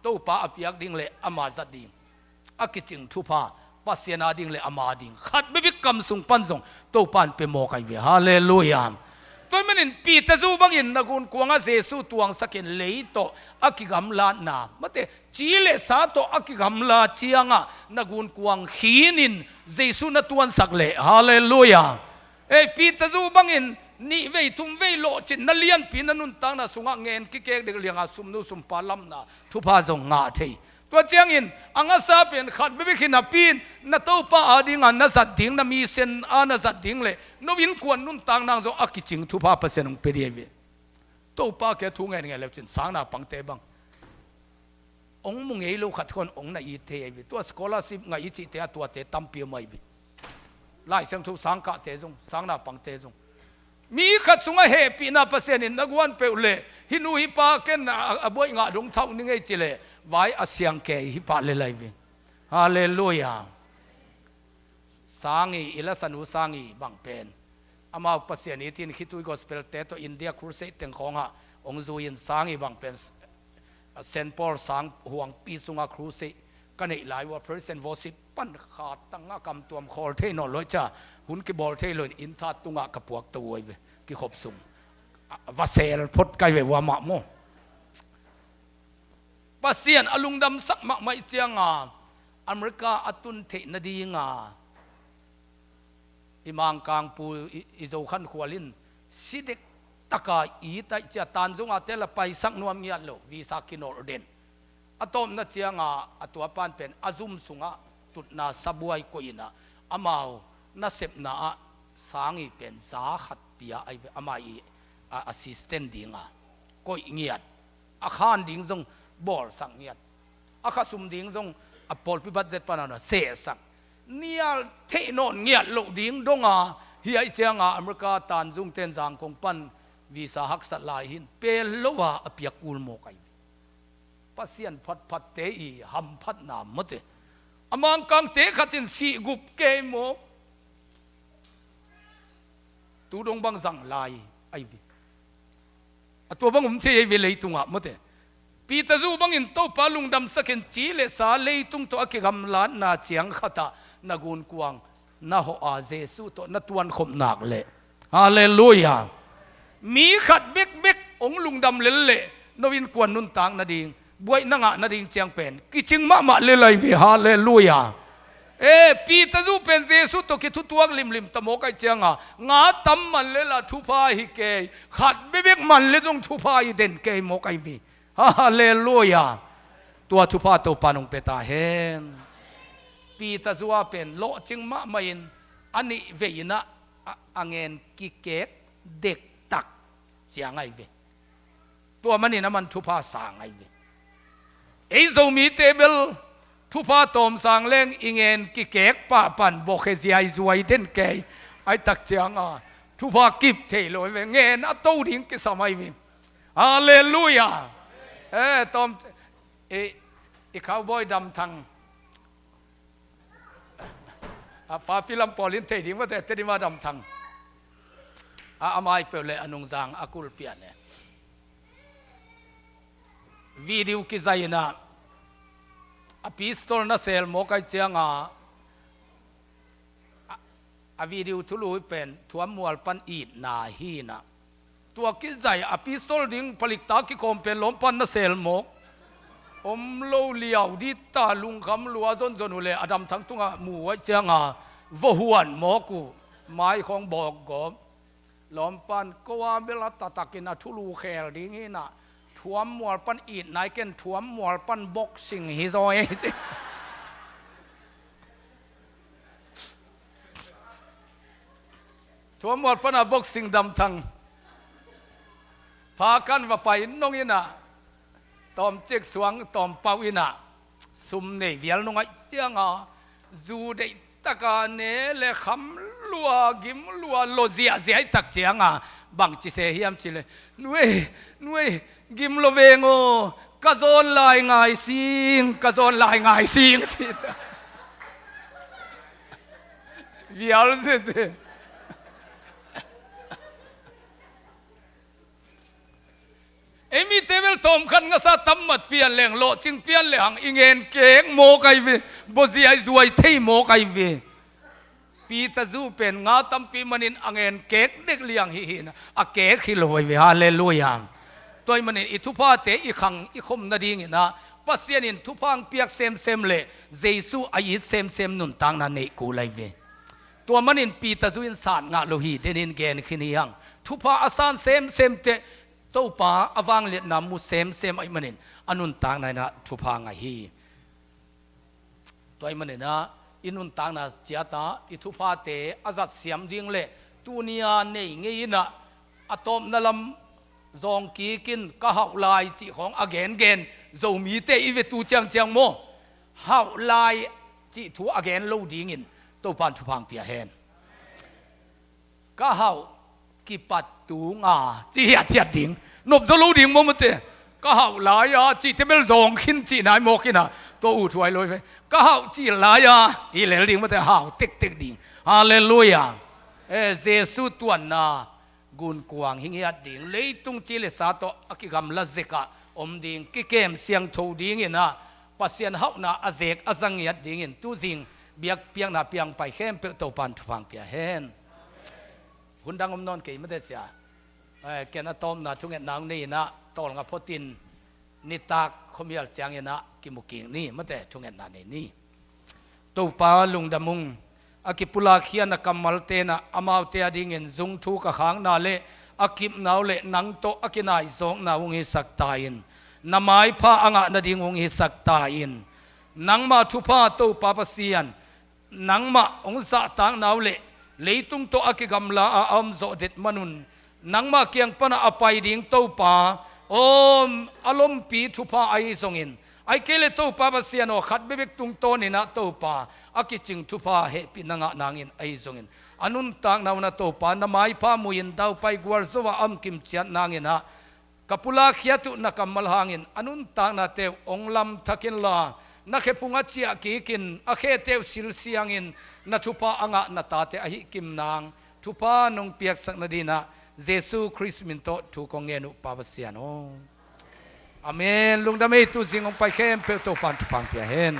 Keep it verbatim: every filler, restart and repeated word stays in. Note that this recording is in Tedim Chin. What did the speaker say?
Topa a piak ding le ama zat ding, a kicing thupha, Pasian a ding le ama ding khat bebek kam sung pan zong Topa in pia mawk ahi ve. Halleluiah. Tua ahih manin Peter zu bangin na gunkuangah Jesu tuangsakin lei tawh a kigamlatna, mate, ci le sa tawh a kigamla ciangah na gunkuang khinin Jesu na tuansak leh. Halleluiah. Ei, Peter zu bangin nih vei thum vei lawhcinna lianpi na nuntakna sungah ngen kikek dek liangah sumnu sumpa lamna thupha zong ngah thei. Tua ciangin a ngasa pen khat bebek hi napi-in na Topa a dingah na zat ding, na mission a na zat ding le no innkuan nuntakna zong a kicing thupha Pasian hong pia ding ahi ve. Topa kiang thu ngen ngen leucin sang naupangte bang hong mu ngei lo khat khawng hong na it thei ahi ve. Tua scholarship ngah i cihte a tuate tampi om ahi ve. Lai Siangtho sang kahte zong, sang naupangte zong. Mi khat sungah hehpihna Pasian in na guan peuh leh, hih nu hih pa ken a, a buaih ngah dong thauh ning ei ci leh, vai a siang kei hi pah lel ahi ve. Halleluiah. Sangi, i lasanu Sangi bang pen, amau Pasian it in khitui gospel-te tawh India crusade teng khawngah hong zui-in Sangi bang pen Saint Paul sang huangpi sungah crusade ka neih lai uh a praise and worship pan khat tangah kamtuam khawl thei nawn lo, cia hun kibawl thei lo-in inn that tungah ka puakto uh ahi ve, kikhop sung. A, va sel phot ka hi ve uh amah maw. Pasian a lungdamsak mahmah ih cianga America a tun theih nadinga i Mangkangpu, i, i Zokhankhual in si dektaka it a ih cia Tanzunga te la paisak nuam ngiat lo, visa kinolh den. A tawpna cianga a tuapan pen a zum sungah tutna sabuai koih inah amau nasepna ah Sangi pen za khat pia ahi ve, amah i, a, assistant dinga koih ngiat. A khan ding zong bawlsak ngiat, a khasum ding zong a pawlpi budget pana na sehsak, nial theih nawn ngiat loh ding donga, hiah ih cianga America Tanzung ten Zangkong pan visa haksat lai hin pel lo a, a piak kul mawk ahi. Pasian phatphatte i hamphatna mawte. A Mangkangte khat in sih gup kei mawk. Tu dong bang zang lai ahi ve. A tua bang um thei ahi ve leitungah mawte. Peter zu bangin Topa lungdamsakin ci le sa leitung tawh a kigamlatna ciang khatah na gunkuang na hawh a Jesu tawh na tuankhop nak leh. Halleluiah. Mi khat bekbek hong lungdam lel leh no innkuan nuntak nading, buaih na ngah nading ciang pen kicing mahmah lel ahi ve. Halleluiah. E, Peter zu pen Jesu tawh kithutuak limlim ta mawk aih cianga nga tam man lela thupha hi kei, khat bekbek man le zong thupha hi den kei mawk ahi ve. Halleluiah. Tua thupha Topa nong pia ta hen. Peter zu a pen lawhcing mahmah in a nih vei inah a, a ngen kikek dektak ciang ahi ve. Tua manin aman thupha sang ahi ve. Ei Zomite bel thupha tawmsang leng i ngen kikek pahpan bawkhe ziaizuai den kei. Aih tak cianga thupha kip thei lo ahi ve. Ngen a to ding kisam ahi ve. Halleluiah. E, tawm, i, i cowboy Dam Thang. A, Fafi lam pawl in thei ding mate, Tedim a Dam Thang. A, a mai peuh le a nungzang a kulpian e. Video kizai inah a pistol na sel mawk aih cianga a, a video thulu pen thuammual pan itna hi inah. Tua kizai a pistol ding palikta kikhawm pen lawmpan na sel mawk. Om lo liau dita lungkham lua zonzon uh le a Dam Thang tungah mu uh aih cianga vahuan mawk uh, mai khawng bawk gawp. Lawmpan ko a bel a taktakin a thulu khel ding hi inah thuammual pan itna i ken thuammual pan boxing hi zaw e ci. Thuammual pana boxing Dam Thang. Pha kan va pai nong inah tawmcik suang tawmpau inah sum nei vial nong aih cianga zu deihtaka ne le kham lua gim lua lo ziahziah aih tak cianga bangci se hiam ci le, nuei, nuei, gim lo veng aw, ka zawn lai ngai sing, ka zawn lai ngai sing ci ta. Vial sese. Ei mite bel tawmkhat ngasa tammat pian leng lawhcing pian le hang i ngen kek mawk ai ve. Bawziai zuai thei mawk ai ve. Peter zu pen nga tampi manin a ngen kek dek liang hi hi in a kek hi lo ai ve. Halleluiah. Tua ahih manin i thuphate i khang i khom nadingin ah Pasian in thupha hong piak semsem le Jesu a it semsem nuntakna neih kul ai ve. Tua manin Peter zu in san ngah lo hi denin gen khin hi hang. Thupha a san semsem teh Topa a vangliatna mu semsem ahih manin a nuntakna in ah thupha ngah hi. Tua ahih manin ah i nuntakna ciat ah i thuphate a zat siam ding le tuni a nei ngei in ah a tawpna lam zawng kik in ka hauh lai cih khawng a gengen Zomite i ve tu ciangciang maw? Hauh lai cih thu a gen lo dingin Topa in thupha hong pia hen. Ka hauh kipat tung a ci hiathiat ding. Nopzaw lo ding maw mate. Ka hauh lai a cihte bel zawng khin cih nai mawk in ah tua ut huai lo hi ve. Ka hauh cih lai a hi lel ding mate, hau tektek ding. Halleluiah. Eh, Jesu tuanna gunkuang hi ngiat ding, leitung ci le sa tawh a kigamla zek ah om ding, kikem siangtho dingin ah Pasian hauhna a zek a za ngiat dingin tuzing biakpiakna piang pai khempeuh Topa in thupha hong pia hen. Hun dang om nawn kei mate sia. Eh, ken a tawpna thungetna hong nei in ah tawlnga phot in nitak khuamial ciangin ah kimu kik ni mate, thungetna nei ni. Topa lungdam ung. A kipulakkhia na kammalte in ah amaute a dingin zungthuk a khakna le a kipna uh le nang tawh a kinaizawkna uh hong hisak ta in, na maipha a ngah nading uh hong hisak ta in. Nangmah thupha Topa Pasian, nangmah hong zahtakna uh le leitung tawh a kigamla a a om zawh det manun nangmah kiang pan ah a pai ding Topa, om a lompi thupha ahi zongin, ahih kei le Topa Pasian aw, khat bekbek tungtawn in ah Topa a kicing thupha hehpihna ngah nangin ahi zongin, a nuntakna un ah Topa na maipha mu in daupai gualzo ah a om kimciat nangin ah ka pulakkhiat uh na kammal hangin a nuntaknate uh hong lamthak inla, na khephung ah ciah kik in a khete uh silsiangin na thupha a ngah na tate ahi kim nang thupha nong piaksak nadingin ah Jesu Khrist min tawh thu kong ngen uh Pa Pasian aw. Amen. Lungdam ei, tuzing hong pai khempeuh Topa in thupha hong pia hen.